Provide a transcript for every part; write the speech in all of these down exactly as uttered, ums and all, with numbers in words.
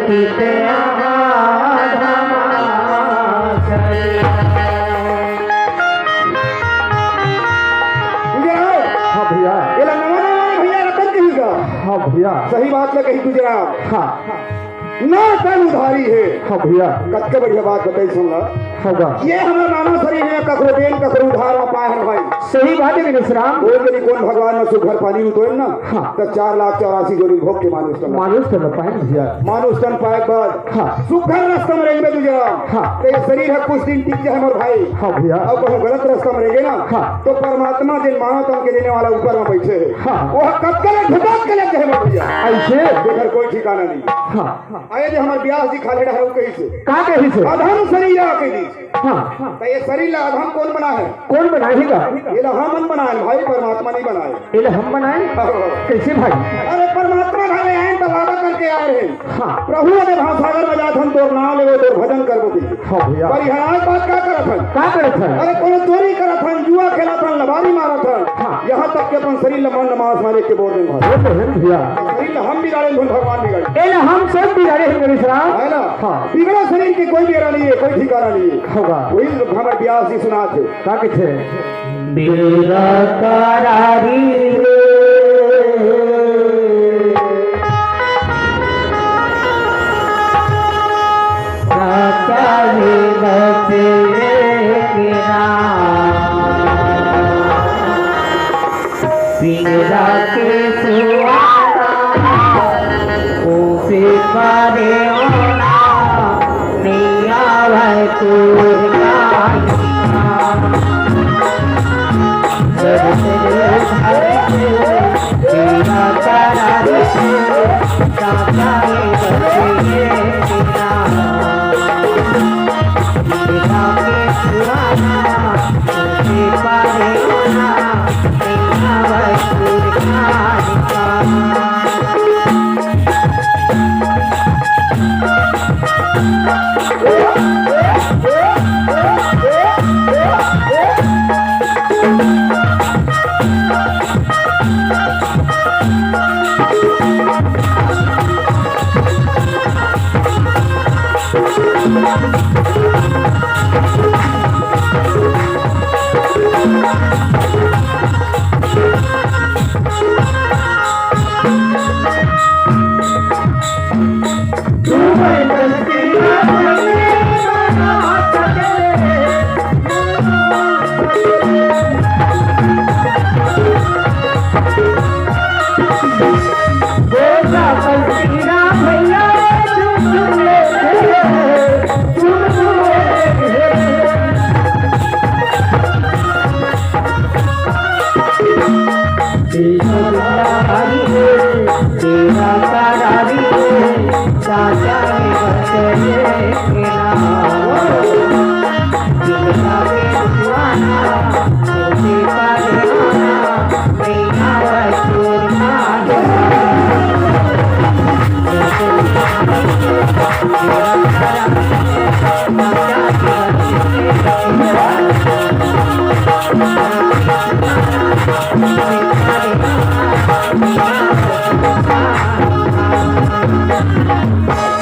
हाँ भैया। ये नवा नवा भैया रतन कही का। हाँ भैया। सही बात ल कही गुजरात। हाँ। ना तन उधारी हे। हाँ भैया। कतका बढ़िया बात बताई, सुन ला। हाँ गा। ये हमर मानव शरीर में ककरो देन, ककरो उधार में पाए हन भाई। सही बात हे गणेश राम। बोल के कोन भगवान में सुघर पानी उतोर ना। हाँ। त चार लाख चौरासी जोड़ी भोग के मानुष तन। मानुष तन पाए भैया। मानुष तन पाए के बाद हाँ। सुघर रस्ता में रेंगबे गुजरात। हाँ। त ये शरीर ह कुछ दिन टिक जाए हमर भाई। हाँ भैया। अउ कहूँ गलत रस्ता में रेंगे ना। हाँ। त परमात्मा जेन मानव तन के देने वाला ऊपर में बैठे हे। हाँ। वो कतका ले झपक के लग जाए हमर भैया। ऐसे? जेकर कोई ठिकाना नहीं। हाँ। आए जे हमर ब्यास जी खाल्हे डहर कहिसे। का कहिसे? अधम शरीर आ कहि दिस। हाँ। त ये शरीर ला अधम कोन बनाए हे? कोन बनाए हे गा? ये ला हमन बनाए भाई, परमात्मा नहीं बनाए। ये ला हम बनाए? हाँ। कैसे भाई? अरे परमात्मा घर आए त वादा करके आए रहे। हाँ। प्रभु अगर भासागर में जात हन, तोर नाम लेबो, तोर भजन करबो कहिके। हाँ भैया। पर यहाँ आज बात का करत हन? का करत हन? अरे कोनो चोरी करत हन, जुआ खेलत हन, लबारी मारत हन। हाँ। यहाँ तक कि अपन शरीर ला मंड मांस मारे के बोल देन भाई। वो तो है भैया। शरीर ला हम बिगाड़े, भगवान बिगाड़े। ए ला हम सब बिगाड़े हैं गणेश राम। है ना? हाँ। बिगड़ा शरीर के कोई बेरा नहीं हे, कोई ठिकाना नहीं हे। होगा। वही हमर ब्यास जी सुनात हे। का कथे? बेरा करारी रे, राजा रे बचे रे मेरा। पिंजरा के सुहाना, उसे परे होना, नैया वह तोर कान्हा। जब तेरे घर से तेरा तारा रे, तारा रे बचे तेरा। पिंजरा के सुहाना,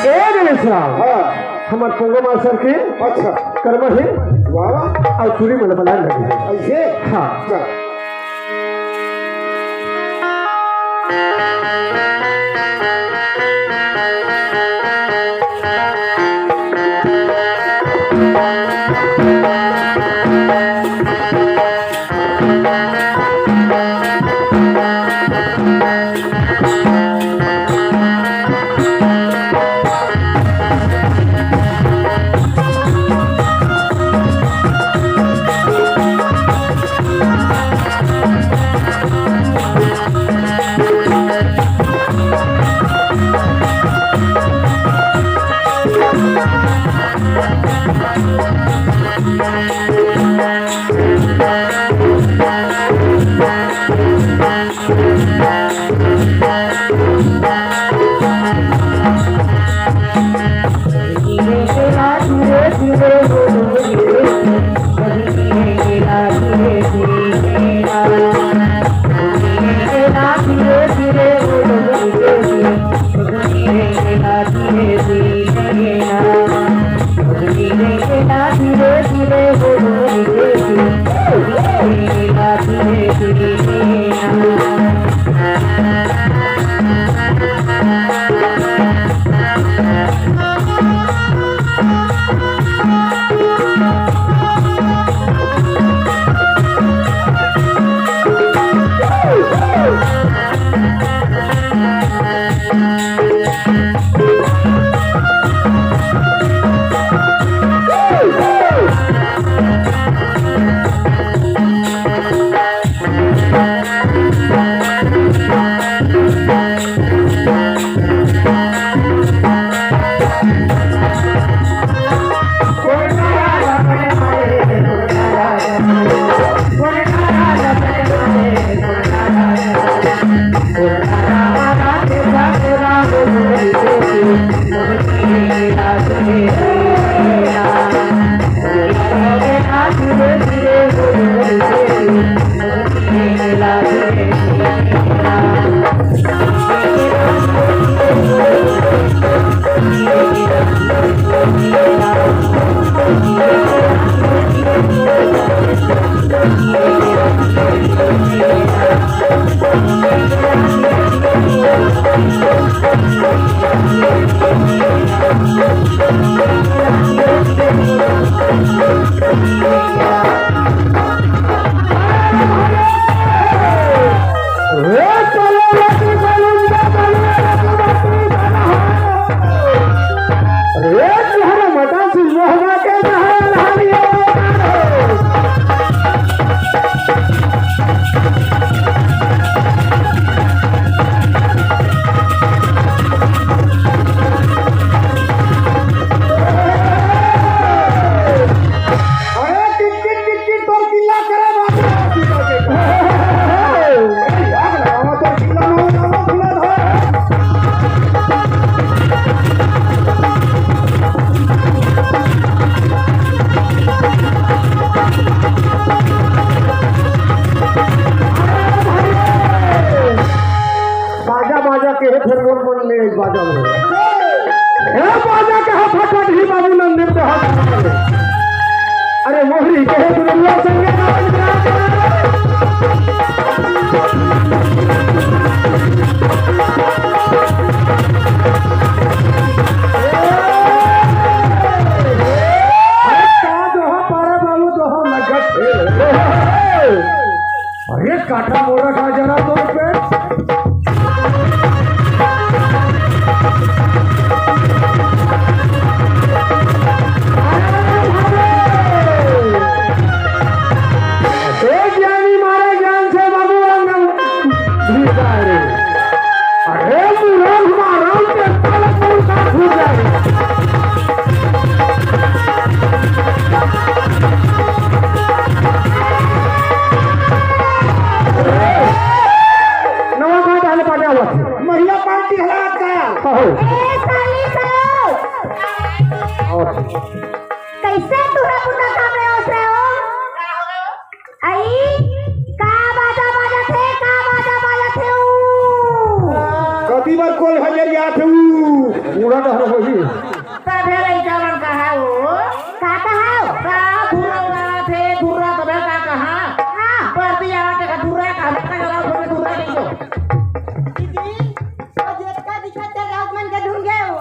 ए गणेश राम, हाँ। हमर पोंगा मास्टर के अच्छा। कर्मा हे। वाह, वाह। अउ टूरी मन बलाए लगे हे। ऐसे? हाँ। चल। अरे टिकटिक टिकटिक तोर किल्ला करे बाबू। ए, आग लगावा तोर किल्ला में, लगावा किल्ला धर। बाजा, बाजा के हे, फेर मोर मन ले बाजा में। हे बाजा के हा फटाफट ही बाबू नंदन के हाथ में। अरे मोहरी के हे दुनिया संगे नाच। अरे का दोहा पारा बाबू, दोहा लगत हे। अरे काटा मोरा का जरा तो पे। ए ज्ञानी मारे ज्ञान से बाबू अंगम भिखारी। अरे मुरल मारल के तल फूल का फूल जाए। नवा का डाल पाटा हुआ थी। महिला पार्टी हला का। हो। ए साली सालो। और कैसे तुहरा पुता काम रे ओसरे हो? आई, का बाजा बाजत हे, का बाजा बाजत हे ऊ? कति बार कोल हजर जात हे ऊ? बूढ़ा डहर होही। तभे लइका मन कहा हो? का कहा हो? का धुर्रा उड़ावत हे, धुर्रा तभे का कहा? हाँ। परती आवा के का धुर्रा कहा, का जरा थोड़े धुर्रा कहियो। दीदी, तो जेतका दिखत हे राउत मन के धुन गए हो।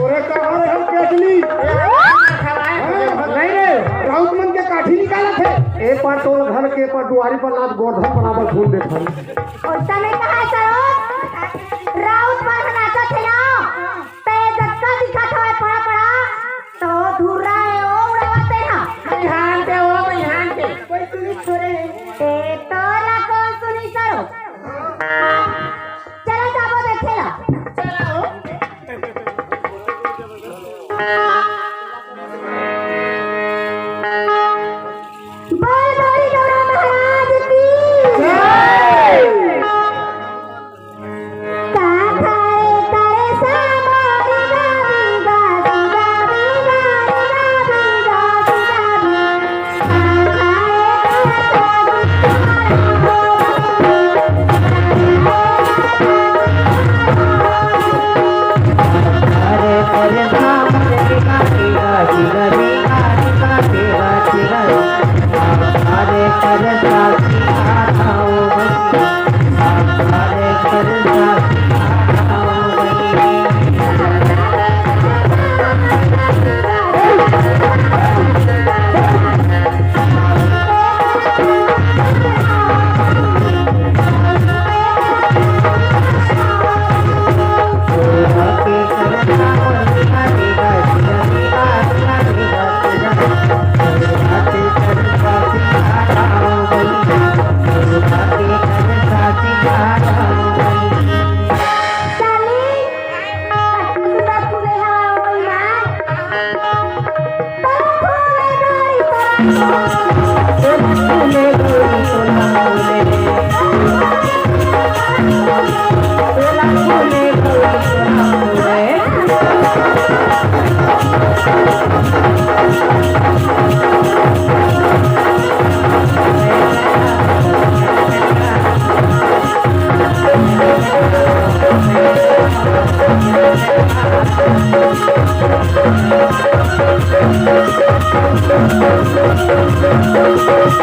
ओरे कहा रे हम पेटनी। नहीं रे, राउत मन के काठी निकालत हे। एक बार तो घर के पर दुआरी पर लात गोधन बराबर धुन देखन। ओइसा में कहा सरो, राउत मन नाचत हे ना, ते जतका दिखत हवय पड़ा पड़ा, तो धुर्रा हे ओ उड़ावत हे ना। बिहान के ओ, बिहान के। कोई सुनी थोड़े हे। ते तो ना कौन सुनी सरो। चला जाबो देखे ला। चला हो। बोल बोल गौरा महाराज की। जय।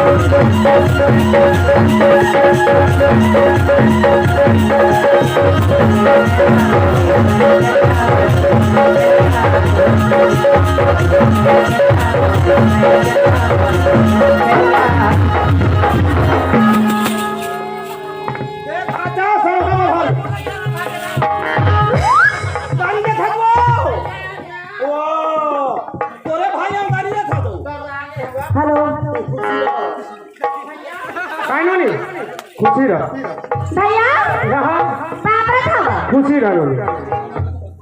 ए, भाजा सरहा हल। गाड़ी में खड़ो। ओ, तोरे भाई हम गाड़ी में खड़ो। हेलो। काय नोनी? खुशी रह। भैया। रहा। पापड़ खावा। खुशी रह नोनी।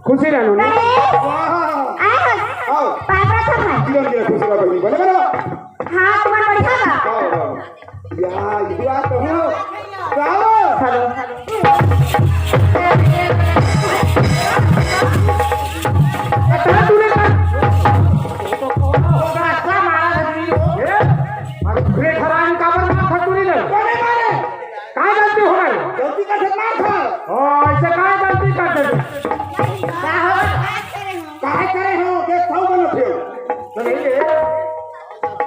खुशी रह नोनी। अरे। वाह। आए हो। आओ। पापड़ खा भाई। जीवन के खुशी रह बहिनी। बने बनो। हाँ, तुम्हार बढ़िया बा। आओ, आओ। या, ये बात तो हो। आओ। हेलो। अच्छा, तूने कर। अरे, हराम का बन मार खटूरी ने। कोने मारे? काय गलती हो गई? गलती का से मार खा। ओ, ऐसे काय गलती कर दे? का हो? काय करे हो? देख, खाऊ बनो फिर। तो नहीं रे।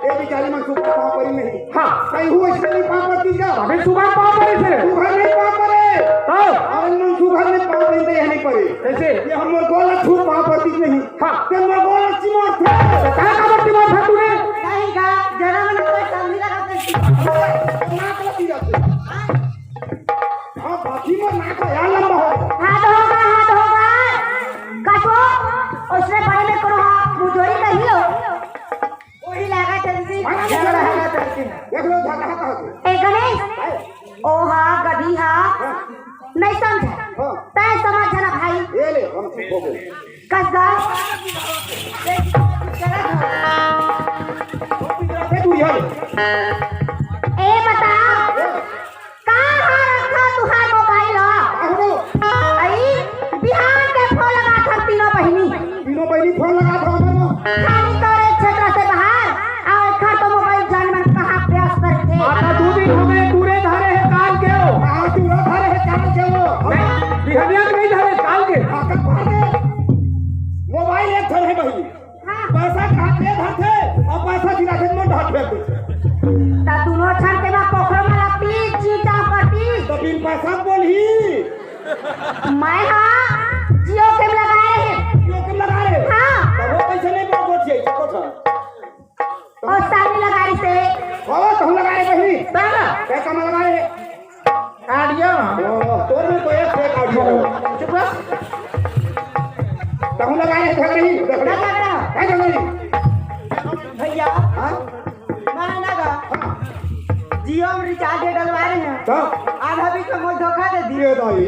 ए बिचारी मन सुबह पाँव परी नहीं। हाँ। कहीं हुआ इसमें नहीं पाँव पड़ती क्या? अबे सुबह पाँव परी से। सुबह नहीं पाँव परे। हाँ। अरे मन सुबह नहीं पाँव परी तो यह नहीं परे। कैसे? ये हम लोग गोला छू पाँव पड़ती नहीं। हाँ। ते मोर गोला चिमोट थे। तो कहाँ का बट्टी मार था तूने? नहीं गा, जरा मैंने कोई समझी लगा कर। नाक लगी जाती। हाँ, बाकी में नाक यार लंबा हो। हाथ होगा, हाथ होगा। कसो, उसने बड़े में करो हाँ, मुजोरी कही हो। वही लगा चलती। देख लो, झगड़ा है। ए गणेश, ओ हा, गधी हा, नहीं समझा। हाँ। तय समझ ना भाई। ये ले, हम चुप हो गए। कस गा। ए, तू यहाँ ले। ए बता, कहाँ रखा तुहार मोबाइल ह? अरे। आई, बिहान के फोन लगा था तीनों बहिनी। तीनों बहिनी फोन लगा था हमन। खाली तोरे क्षेत्र से बाहर, और एकर तो मोबाइल जान मन कहाँ व्यस्त रखे। आता दू दिन हो गए, दूरे धरे है काल के हो। हाँ, दूरे धरे है काल के हो। नहीं, बिहनिया के नहीं धरे, काल के। हाँ, कब धरे? मोबाइल एक धरे है बहिनी। हाँ। पैसा कहाँ के धरथे अउ पैसा गिरा के मोर डांट फेंक देथे। त दुनो झन के ना पोखरो में लगती, चींटा करती। त बिन पैसा बोलही। मैं हाँ, जियो के लगाए हे। जियो के लगाए हे? हाँ। त वो कैसे नहीं बोल गोठिए, चको था। और सानी लगाए से। ओ, तहु लगाए बहिनी। साना। कैसा में लगाए हे? आडियो। ओ, तोर में तो एक से आडियो। चुप रह। तहु लगाए हे, झगड़ी, झगड़ी। क्या लग रहा? क्या झगड़ी? भैया। हाँ? मैं ना गा। हाँ। जियो में रिचार्ज डलवा रहे हैं। तो? आधा बीच में मुझे धोखा दे दिए। ये दाई।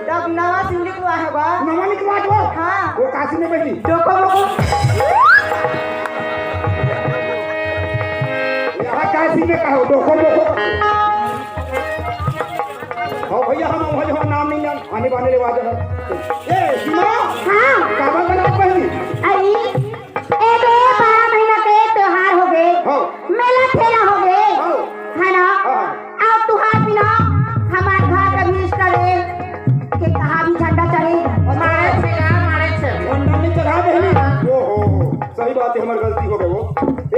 तब नवा सिम लिखवा होगा। नवा लिखवा दो। हाँ। वो काशी में बैठी। देखो लोगों। यहाँ काशी में कहो, देखो लोगों। हाँ भैया, हम वही हो, नाम नहीं जान, आने बाने ले वाजे हैं। ए, सुनो। हाँ। काबर बना पहली? अरे, ए बे, बारह महीना के त्योहार हो गए। हाँ। मेला ठेला हो गए। हाँ। है ना? हाँ। अब तुहार बिना हमार घर के भी इष्ट देव के कहाँ भी झंडा चढ़े। मारे छेला, मारे छेला। झंडा नहीं चढ़ा बहनी। ओ हो, सही बात है, हमार गलती हो गई वो।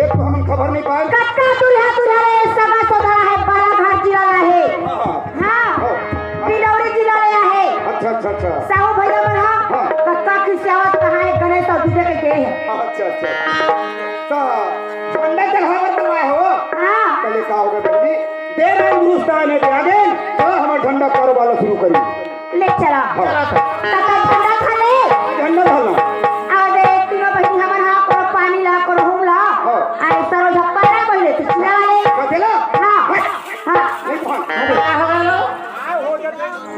एक तो हमन खबर नहीं पाए। कतका दूल्हा दुल्हन है, सगा सौदा है, बड़ा घर जिला ला है। हाँ। हाँ। हाँ। बिलौरी जिला ले आहे। अच्छा, अच्छा, अच्छा। साहू भैया मन ह हाँ। कतका खिसियावत कहाँ है, गणेश अउ विजय के गे है। अच्छा, अच्छा। त झंडा चढ़ावत करवाए हो? हाँ। पहले का होगा बहनी? देर है हिंदुस्तान है, क्या देन? चलो हमारा झंडा कारोबार शुरू करी। ले चला। हाँ। काका झंडा खा ले। झंडा धरना। आ दे, तीनों बहिनी हमन हा, कोनो पानी ला, कोनो हम ला। हाँ। आए सरो झप्पा ना पहले, तो चिल्ला ले। बचेला? हाँ। हाँ। नहीं, भाग। अरे, का हो गया लो?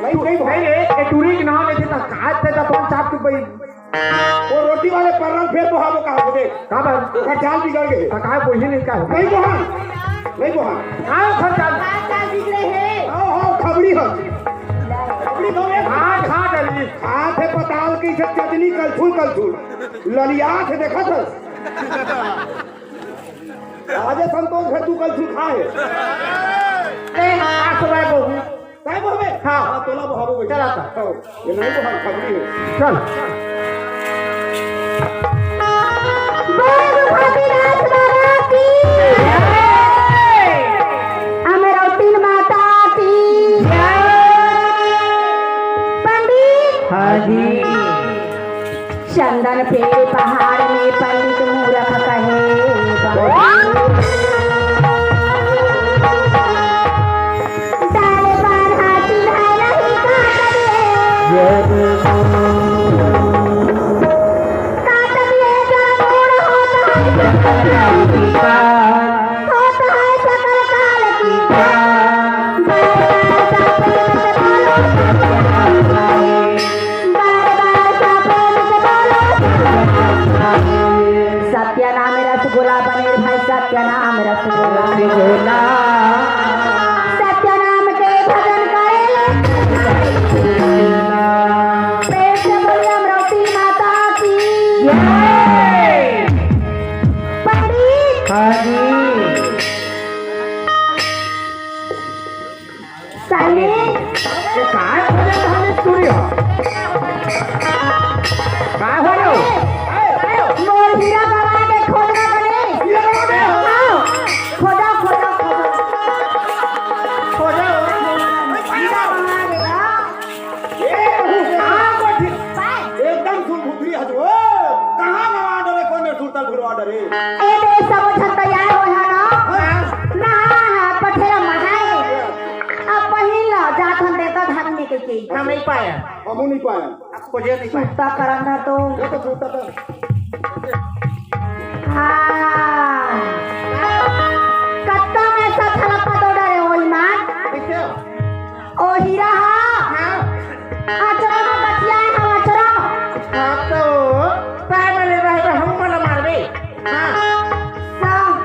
नहीं, नहीं, भाई। भाई रे, ए टूरी के नाम लेथे त का ते त अपन चाप चुप भाई। वो रोटी वाले पर्रा ल फेर बोहाबो कहा दे। का बात? ओकर चाल बिगड़ गए। त का बोही नहीं का? नहीं बोहा। नहीं बोहा। का ओकर चाल? का चाल बिगड़े हे? आओ, आओ, खबड़ी हो। खबड़ी हो रे। हाँ, खा डरी। हाथ है पताल की से चटनी कलछुल कलछुल। ललिया थे देखा था। आजे संतोष है, तू कल सुखा है। ए, आ सुबह को। काय बोलबे? हाँ। हाँ, तोला बोहाबो भाई। चला था। हाँ, ये नहीं बोहा, खबरी है। चल। बोल दुखाती नाथ बाबा की। हाँ जी। चंदन पेड़ पहाड़ में पंडित मूरख कहे। डाले बारह चिन्ह नहीं काट दिए। काट दिए जब मूड़ होता है। होता है सकल काल की। बार बार सब प्रेम से बोलो। बार बार सब प्रेम से बोलो। सत्य नाम रसगुल्ला बने भाई, सत्य नाम रसगुल्ला। रसगुल्ला। सत्य नाम के भजन करे ले। प्रेम से बोलिए अमरावती माता की। जय। पंडित। हाँ जी। साले। ये काय खोजे धाने चूड़ी हो? काय हो रे? मोर हीरा गवा के खोजना बने। हीरा गवा के? हाँ। खोजा, खोजा, खोजा। खोजा हो। हीरा गवा के, हाँ। ए, हाँ, बैठी। एकदम सुरभुतरी हस वो। कहाँ गवा डरे, कोन मेर सुरता ल भुलवा डरे? ए दे, सब झन तैयार होय हा ना? हाँ। नहा हा, पथेरा महाए। अब पहिन ल, जात हन देवता धाम में के के। हम नहीं पाया। हमू नहीं पाया। खोजे नहीं पाया। सुरता करन ना तो। वो तो सुरता कर। हाँ। कत्ता में सा थलपा दो डरे होई मान। कैसे? ओ हीरा हा। हाँ। आचरा में बतियाए हम आचरा में। हाँ तो, काय मले रहे बे, हम मले मारबे। हाँ। सा-,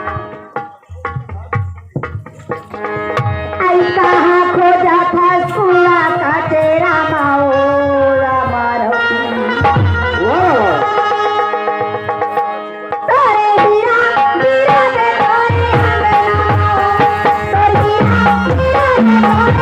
आई कहाँ खोजा था सुना का तेरा माओ मारो। वाह। तोरे हीरा, हीरा के तोरे अंगना। तोरे हीरा, हीरा के तोरे अंगना।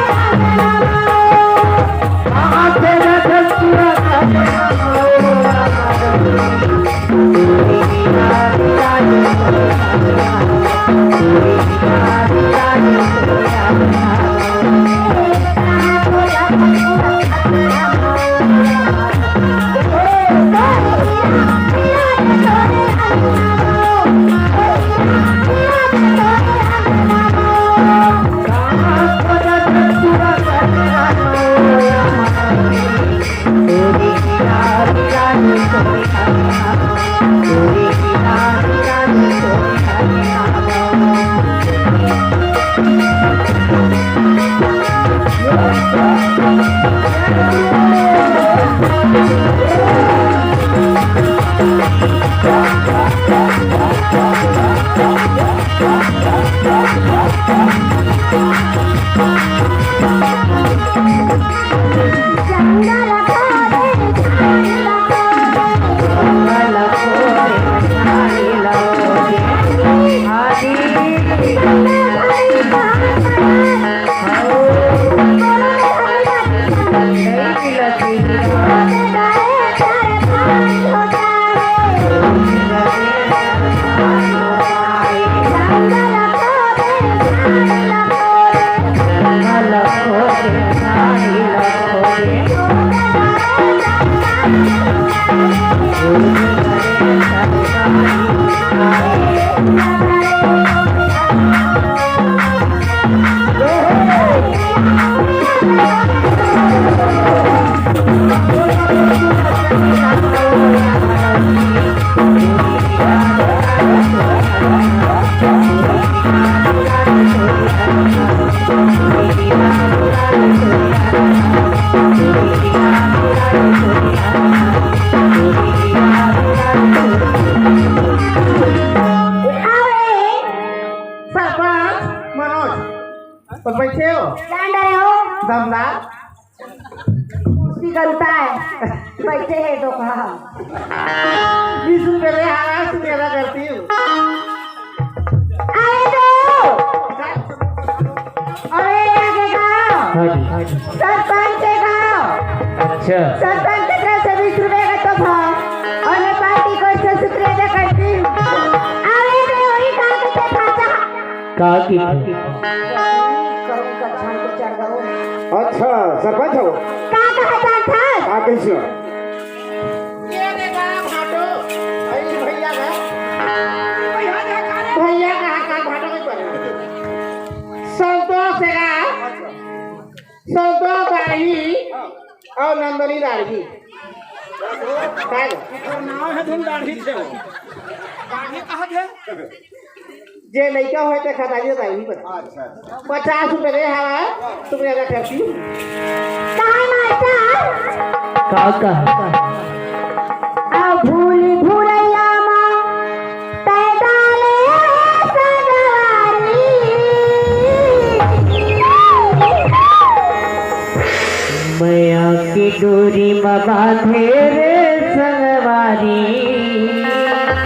सरपंच मनोज, तो बैठे हो? जान रहे हो? दमदार। कुर्सी गलता है, बैठे हैं तो कहा। बीस रुपए ले आ रहा है, तू मेरा करती हूँ। अरे दो। अरे आगे गाँव। हाँ जी। सरपंच के गाँव। अच्छा। सरपंच के तरफ से बीस रुपए का तोहफा। और मैं पार्टी को इससे शुक्रिया अदा करती हूँ। अरे दो, वही कहा कि थे खाचा। कहा कि थे? करूँ का छान के चढ़ गयो। अच्छा, सरपंच हो। का कहा चाहत हस? का कहिस? ये रे बा भाटो, भाई भैया का। भैया कहा का भाटो के पर। संतोष है का? संतोष दाढ़ी और नंदनी दाढ़ी। का? नाम है तुम दाढ़ी थे। दाढ़ी कहाँ थे? जे लइका होय ते खा जाइए भाई, वही बता। अच्छा, अच्छा। पचास रुपए दे हवा, तुम ज्यादा करती। काय मास्टर? का, का? आ भूली भुलैया मा तै डाले सगवारी। मया की डोरी मा बांधे रे संगवारी।